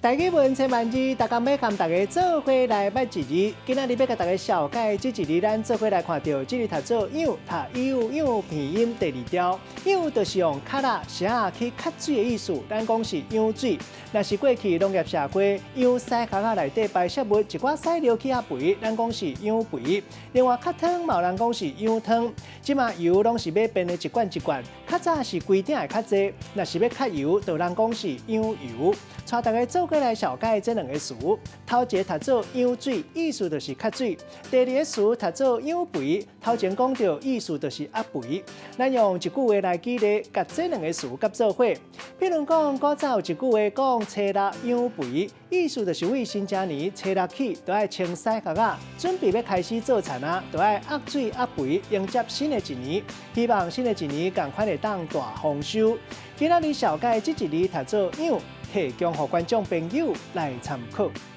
台語文千萬字，逐工欲共大家做伙來捌一字。今仔日欲共大家紹介這一字，咱做伙來看著，這字讀做養，讀有養鼻音第二調。養就是用跤仔匙仔去揩水的意思，咱講是養水。若是過去農業社會養屎殼仔內底排泄物，一寡屎尿去遐肥，咱講是養肥。另外，較湯嘛有人講是養湯。這馬油攏是買便的一罐一罐，較早是規鼎會較濟。若是欲較油，就有人講是養油。帶大家做伙來紹介這兩个詞，頭一个讀做養水，意思就是揩水；第二个詞讀做養肥，頭前講著意思就是壓肥。咱用一句話來舉例，共這兩个詞佮做伙。譬如講，古早有一句話講初六養肥，意思就是為新正年初六起，就愛清屎殼仔，準備欲開始做田仔，就愛壓水壓肥，迎接新的一年。希望新的一年仝款會當大豐收。今仔日紹介這一字讀做養，提供予觀眾朋友來參考。